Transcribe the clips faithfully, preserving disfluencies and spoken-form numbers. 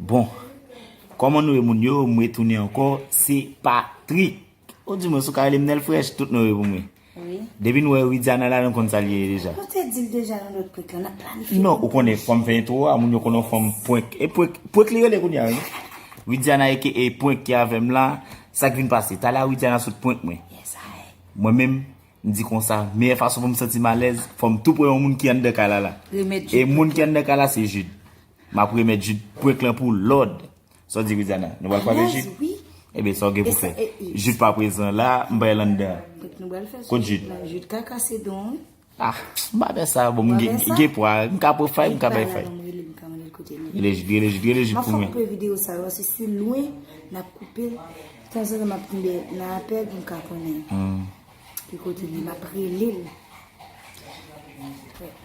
Bon, kòman nou ye moun yo? M retounen ankò, se Patrick. Ou di mwen si w ka rele m Nèl Frèch, tout non yo pou mwen. Wi. Depi n wè Widiana la, nou konn sa l ye deja. Nou te di l deja nan lòt prank lan, n ap planifye. Non, ou konnen fò m fè entwo a, moun yo konnen fò m prank. E prank, prank li rele kounye a, wi. Widiana aka prank ki avè m la, sa k vin pase? Talè a Widiana sot prank mwen. Yes, I. Mwen menm, m di konsa, meyè fason pou m santi m alèz, fò m tou pran yon moun ki anndan kay la la. Remèt Jude. E moun ki anndan kay la, se Jude. M ap remèt Jude prank lan pou lòd. Sa w di, Widiana? Nou pral frape Jude? Wi. Ebyen, sa w gen pou fè? Jude pa prezan la, m bay l anndan. Kot Jude? Jude ka kase don. Ah, m pa fè sa, bon, m gen pwa, m ka pran fay, m ka bay fay. Rele Jude, rele Jude, rele Jude pou mwen. M ap koupe videyo sa yo, se si lwen n ap koupe l. Tanzantan m ap kenbe nan apèl pou m ka konnen ki kote li, m ap rele l.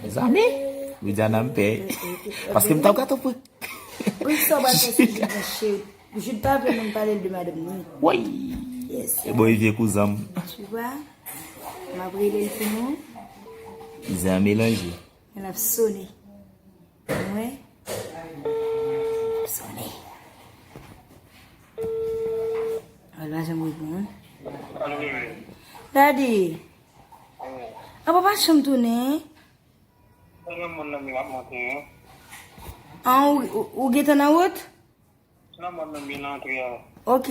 Mezanmi, Widiana m pè. Paske m t ap gate pou Prince sa w pral fè sou Jude, monchè. Jude pa vle moun pale l de madanm li. Woy! Yes. E bon, e vye kouzen m. Tu vois? M ap rele l pou nou. Kouzen an melanje. Men l ap sone. Mwen. L ap sone. Al pa janm reponn. Daddy. An, papa chanm tounen. Mwen nan mòn nan, m ap monte, wi. An, ou, ou, ou gentan nan wout? Nan mòn nan, m nan antre a. Ok.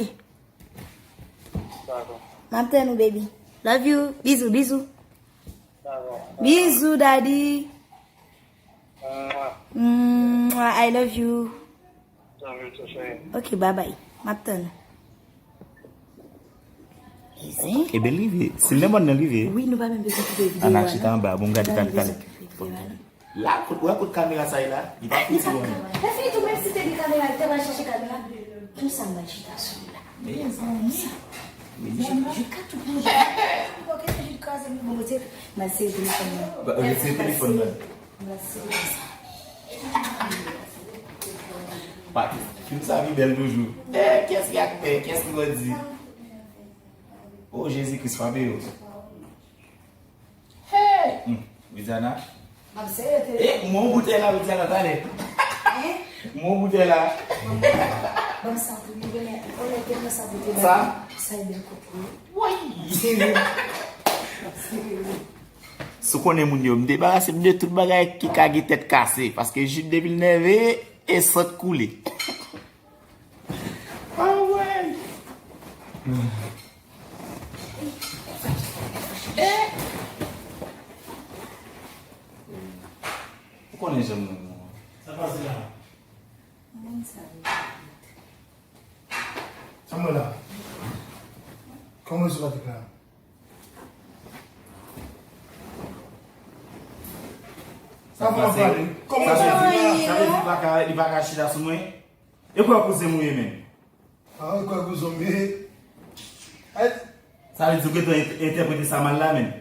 Dakò. M ap tann ou, baby. Love you. Bizou, bizou. Dakò. Bizou, daddy. Mwa. Mwa, I love you. Love you too, chérie. Ok, bye bye. M ap tann. Zen. Ebyen, li vye. Si l nan mòn nan, li vye. Wi, nou pa menm bezwen koupe videyo a, non. Ann al chita anba. Bon, gade, talè, talè. La, kout, wè kout kamera sa ye la? Li pa fouti bon. Lè fini tou, menm si te gen kamera, li ta pral chache kamera. Konsa m pral chita sou li la. Mezanmi. Mezanmi. Jude ka tou pran. Ou kwè ke se Jude kraze m? Bon, retire, m al sere telefòn nan. Ba, retire telefòn nan. M al sere konsa. Pa, fim sa pi bèl toujou. Eh, kiyès ki aktè? Kiyès ki bandi? Oh, Jezi Kris, frape yo. Hey! Hmm, Widiana. M ap sere te. Eh, mwen yon boutèy la, Widiana, talè. Hein? Mwen yon boutèy la. Ban m sa pou li, men, onètman, sa pou te sa, sa e bèl kòk li. Woy! Sere. Sere. Si w konnen moun yo, m debarase m de tout bagay ki ka gen tèt kase, paske Jude depi l nève, e sant koule. Anmwey! Eh! Ou konnen jan m renmen w. Sa pase la? Sa m wè la? Kòman w sou Patrick la? Sa pase? Kòman sa fè? Sa vle di li pa ka, li pa ka chita sou mwen? E kwè kouzen m ou ye menm? Ah, e kwè kouzen m ye? Ay. Sa vle di ou gentan ent-, entèprete sa mal la menm?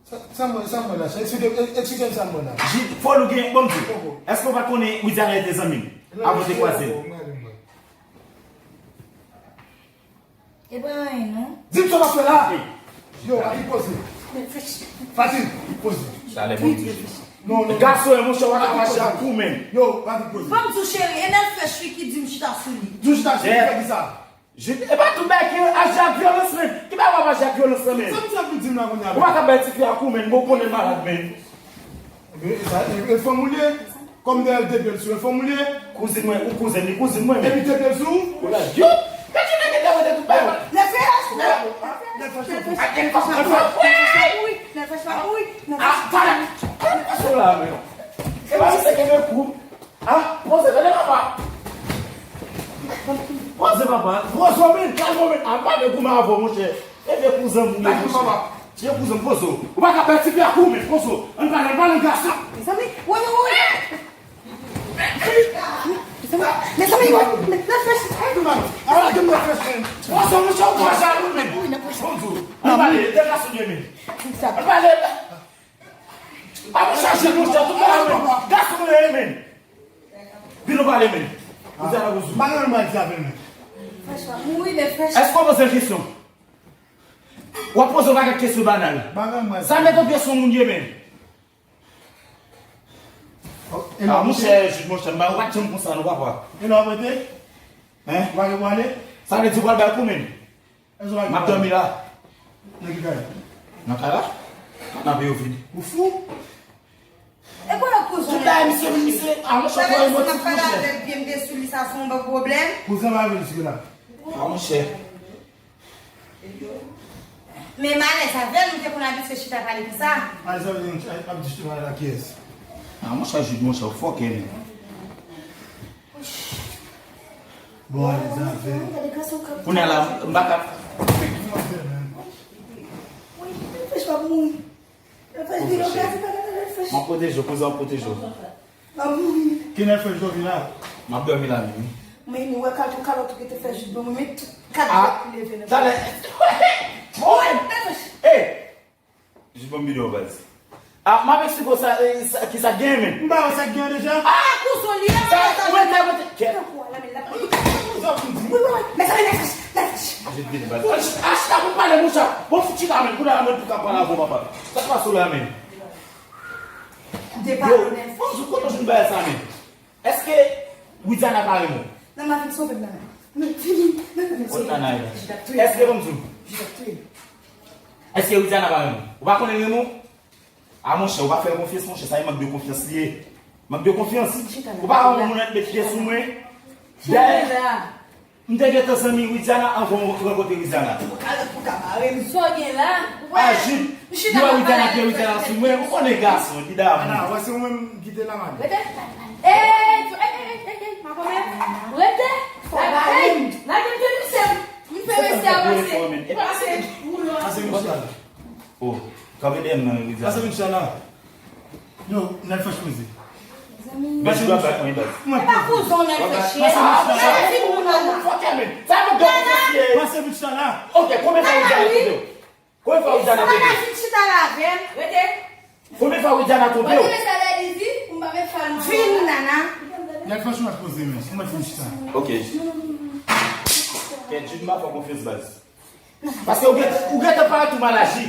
Sa, sa m wè, sa m wè la, sa, eksplike, eksplike m sa m wè la. Ji-, fò nou gen, bon, m di, èske w pa konnen Widiana rete zanmi m? Avan w te kwaze l. E pa anyen, non. Di m sa w ap fè la. Yo, Patrick, poze. Fatin, poze. Talè, bon, di. Non, non. Gason, monchè, w ap mache ak ou menm. Yo, Patrick, poze. Ban m di w, cheri, e Nèl Frèch wi ki di m chita sou li. Di w chita sou li, fè ki sa? Jude, e pa tout bagay ki aji ak vyolans, menm. Ki bagay w ap aji ak vyolans lan, menm? Sa m di ap di m la kounye a, ou pa ka bay tifi a kou, menm. Bon, ou konnen l malad, menm. E, e, sa, e, e fanm ou l ye? Kòm dèyè l te bèl sou, e fanm ou l ye? Kouzin mwen, ou kouzin li, kouzin mwen, menm. Epi te bèl sou? Ou la, yo! Kè ti nèg te mete tout bagay. Nèfèch! Nèfèch pa mouri! Nèfèch pa mouri! Ah, talè! Nèfèch la, menm. E pa se ke men kou. Ah, poze, tande papa. Poze, papa. Poze w, men, kalme w, men. A pa de goumen avè w, monchè. E vye kouzen m ou ye, monchè. Vye kouzen m, poze w. Ou pa ka bay tifi a kou, men, poze w. Ann pale, ann pale, gason. Mezanmi, woy, woy, woy. Mezanmi, mezanmi, woy. Nèfèch. Ala, gen nèfèch, men. Poze w, monchè, ou twò jalou, men. Poze w. Ann pale, de gason ye, men. Ann pale. Pa pou chaje, monchè, tout bagay, men. Gason mwen ye, men. Vin nou pale, men. Ou di a la bouzou. Bagay mwen di avè l, men. Èske w poze l kesyon? W ap poze yon pakèt kesyon banal. Sa met yon pyès yon moun ye, men. Ah, monchè, Jude, monchè, m pa, ou pa t janm konsa, non, papa. E lè w ap rete? Hein? Ou pa gen pou ale? Sa vle di ou pral bay kou, men? M ap dòmi la. Nan ki kay? Nan kay la? Kanape yo vid. Ou fou? E konnen kouzen. Tout bagay misye vin, misye, ah, monchè, kò emotif, monchè. Avèk pye m te sou li, sa se yon bon pwoblèm. Kouzen pa vin jis la. Ah, monchè. Men m alèz avè l, m te konn abitye chita pale konsa. Alèz avè l, ap di chita pale ak kiyès? Ah, monchè, Jude, monchè, ou fòkè, men. Bon, alèz avè l. Kounye a la, m pa ka. Mwen pwoteje w, kouzen, mwen pwoteje w. Ki lè fè jodi la? M ap dòmi la menm, wi. Men nou wè kalot, kalot ou ki te fè Jude ban mwen, men tout kalot ki leve nan talè. Mwen, Hey! Jis ban m bidon, baz. Ah, m ap eksplike w sa, eh, sa, ki sa k genyen, men. M pa wè sa k genyen deja. Ah, kouzen li a, sa, ou mete, mete. Kèt. Wi, wi, wi. Mezanmi, mezanmi, mezanmi. Jis vini, baz. Bon, ach-, achita pou pale, monchè. Bon, fout chita, men. Kounye a, mwen pou ka pale avè w, papa. Sa k pase w la, men? Yo, bon, sou kote w jwenn bagay sa, men? Èske Widiana pa renmen w? Nan, m ap vin sove m nan. Men vini, men vini sove m. Èske, ban m di w? Èske Widiana pa renmen w? Ou pa konnen l renmen w? Ah, monchè, ou pa fè l konfyans, monchè, sa e mank de konfyans li ye. Mank de konfyans. Ou pa wè yon moun ap met pye sou mwen? Dèyè. M te gentan zanmi Widiana anvan w rankontre Widiana. Ou ka, ou ka mare m. Sa w gen la? Ah, Jude, m wè Widiana, pye Widiana sou mwen, ou konnen gason, li damou. Ana, wè se ou menm ki te la, madanm. Rete. Ey, ey, ey, ey, ey, ey, makomè. Rete. Fò ba m. Lage m te misye. M fè mesye avanse. Pase. Pase, Michel. Oh, kanpe dèyè m nan, Widiana. Pase, Michel, la. Yo, Nèl Frèch poze. Mezanmi. Bèj, w ap bat mwen, baz. E pa kouzen w Nèl Frèch ye. Pase, Michel, la. Fòkè, men. Sa fè de kouzen ye. Pase, Michel, la. Ok, konbyen fwa Widiana twonpe w? Konbyen fwa Widiana twonpe w? Sa pa vin chita la avè m. Rete. Konbyen fwa Widiana twonpe w? Vini, Nana. Nèl Frèch, ou mèt poze, men. Ou mèt vin chita. Ok. Kèt, Jude, m pa fè w konfyans, baz. Paske ou gen, ou gentan parèt ou mal aji.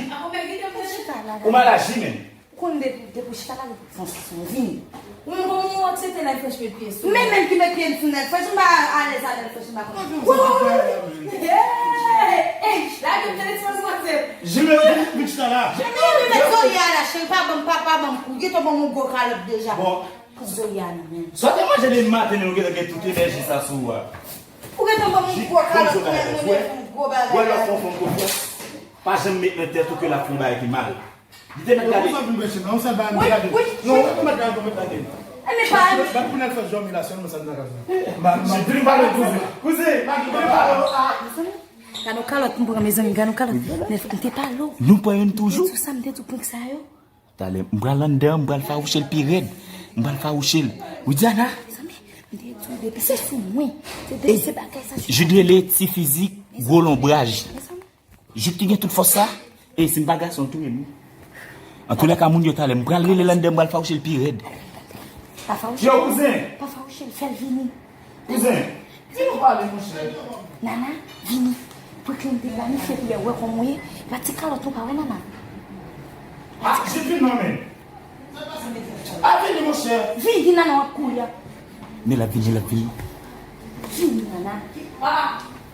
Ou mal aji, men. Ou konn depi, depi w chita la, depi w fè yon fason vini. Ou menm kòman w aksepte Nèl Frèch met pye sou mwen? Men menm ki met pye sou Nèl Frèch, m pa alèz a Nèl Frèch, m pa konn. Wi, wi, wi. Hey, hey, lage m telefòn sou WhatsApp. Jimmy, vin chita la. Jimmy, met Zoya la, cheri, pa ban m, pa, pa ban m kou. Gentan ban m yon gwo kalòt deja. Bon. Pou Zoya nan men. Sa w te manje depi maten, men ou gentan gen tout enèji sa sou ou a. Ou gentan ban m yon gwo kalòt, ou menm ou met yon gwo bagay. Wè lè w fè yon fanm konfyans, pa janm met nan tèt ou ke l ap fè yon bagay ki mal. Li te mèt gade. Ou sa vin bèche, non, ou sa ba m gade. Non, ou mèt gade, ou mèt gade. Ann pa. Bat pou Nèl Frèch dòmi la sèlman, sa n ta ka fè. Jimmy, vin pale, kouzen. Kouzen, Maggie, vin pale. Gade yon kalòt m pran, mezanmi, gade yon kalòt. Nèl Frèch, m te pale w. Nou pran youn toujou. Sou sa m te di w prank sa yo. Talè, m pral anndan, m pral fawouche l pi rèd. M pral fawouche l. Widiana. Mezanmi, m te di w depi se sou mwen. Se de, se bagay sa. Jude rele ti fizik, gwo lonbraj. Mezanmi. Jude ki gen tout fòs sa. E si m pa gason, l touye m. Antoulèka, moun yo talè, m pral rele l anndan, m pral fawouche l pi rèd. Pa fawouche l. Yo, kouzen. Pa fawouche l, fè l vini. Kouzen, di nou pale, monchè. Nana, vini. Prank lan te planifye pou lè wè kòman w ye. Pa ti kalòt ou pa wè, Nana. Ah, Jude, vin non, men. Ah, vini, monchè. Vini, Nana, w ap kouri a. Men l ap vini, l ap vini. Vini, Nana.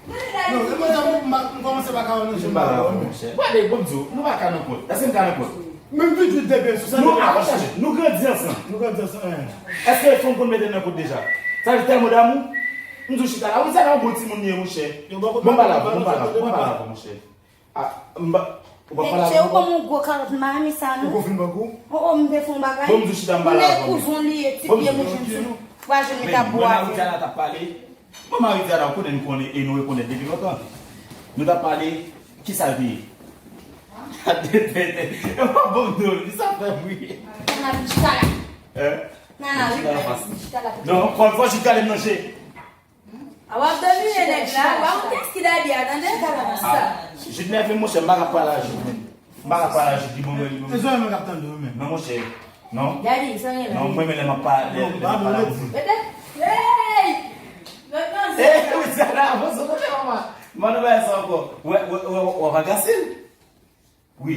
Non, e mwen, m, m, m kòmanse pa ka wè nan je m pa wè, men. Gade, bon, m di w, nou pa ka nan kont. Èske m ka nan kont? Menm videyo de byen sou sa. Nou avanse, nou grandi ansanm. Nou grandi ansanm, eh. Èske fanm konn mete nan kont deja? Sa vle tèlman damou. M di w chita la. Wi, sa nan yon bon timoun li ye, monchè. Bon, pale avè, bon, pale avè, bon, pale avè, monchè. Ah, m pa, ou pa pale avè. Ou kòm yon gwo kalòt, m pa renmen sa, non. Ou konn fin bank ou? Oh, oh, m te fè yon bagay. Bon, m di w chita, m pale avè. Kouzen li ye, ti pye mouch sou twa je m li t ap bwate. Mwen, Widiana t ap pale. Manman Widiana, ou konnen m konnen e nou rekonèt depi lontan. Nou t ap pale, kisa l te ye? Yo pa bon m non, kisa fè m ri? Nana, vin chita la. Hein? Nana, vin chita la. Non, fò, fò Jude gade m nan je. A w ap domine nèg la, w a yon tèks ki dadi a, tande? Ah, Jude nève m, monchè, m pa ka pale a Jude menm. M pa ka pale a Jude, li bon, li bon. E zòrèy mwen k ap tande w menm. Non, monchè. Non. Daddy, sa gen la. Non, mwen menm lè m ap pale, lè m ap pale avè w. Mete. Hey! Lòt nan zye. Hey, wi, sa la, avanse kote mama. Mande bagay sa ankò. Wè, wè, wè, wè, w ap agase l. Wi.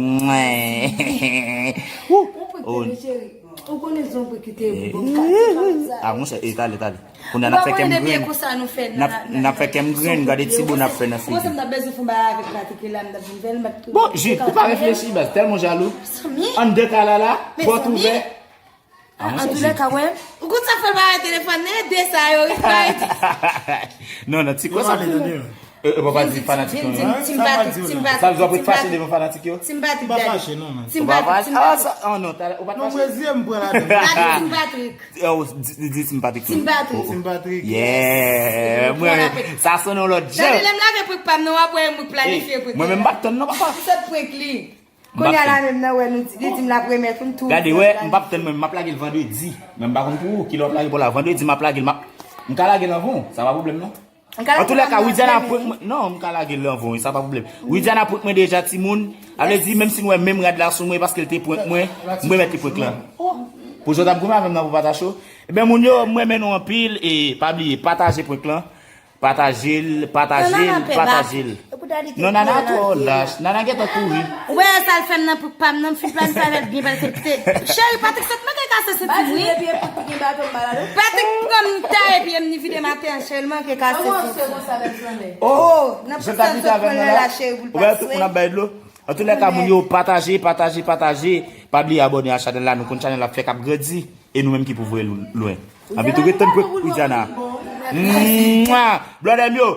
Mwen. Wou. Ou konnen zon pou kite bon kati. Ah, monchè, e tale, tale. Kounye a n ap fè kèm grenn. N ap, n ap fè kèm grenn, gade ti bo n ap fè nan figi. Bon, Jid, ou pa reflechi, baz, tèlman jalou. An de kay la la, pòt ouvè. Ah, an tou lè ka, wè. Ou konn sa fè l pa wè telefòn, e de sa yo, wi, pa wè. Non, nan ti kwen sa pou. E, e, papa di fanatik yo, non? Tim Patrick, Tim Patrick. Sa vle di w ap ret fache devan fanatik yo? Tim Patrick, pa fache, non, man. Tim Patrick, Tim Patrick. Ah, sa, oh, non, ou pa t fache? Non, mwen zye m pran ladan. Gade Tim Patrick. Oh, di, di, di Tim Patrick. Tim Patrick. Tim Patrick. Yeah. Mwen, sa sonnen yon lòt jan. Gade, lè m lage prank pa m nan, w ap wè m planifye prank. Mwen menm m pa t tann non, papa. Sot prank li. Kounye a la menm nan, wè, nou di, li di m l ap remèt ou, m tou. Gade, wè, m p ap tann mwen, m ap lage l vandredi. Men m pa konn pou ou, kilè w ap lage pou la. Vandredi, m ap lage l, m ap, m ka lage l anvan w, sa pa pwoblèm non. An tou lè ka, Widiana prank mwen. Non, m ka lage l anvan w, sa pa pwoblèm. Widiana prank mwen deja, timoun. A vle di, menm si nou wè menm rad la sou mwen, paske l te prank mwen, m remèt li prank lan. Pou jodi a ap goumen avè m nan pou patache w. Ebyen, moun yo, m renmen nou anpil, e pa bliye, pataje prank lan. Pataje l, pataje l, pataje l. Non, Nana twò lach. Nana gentan kouri. Ou wè sa l fè m nan pou pa m nan, m fin planifye avè l byen, paske te, cheri, Patrick sot manke kase senti m, wi. Patrick pran m taye pye m, ni vide maten an, cheri, l manke kase senti m. Oh, nan pran sa l sot pran lè la, cheri, pou l pa swe. Ou wè tout moun ap bay dlo? An tou lè ka, moun yo, pataje, pataje, pataje. Pa bliye abòne a chanèl la, nou konn chanèl la ap fèk ap grandi. E nou menm ki pou voye l lwen. Anpi tou ret tann prank Widiana. Mwa! Blòdè m yo,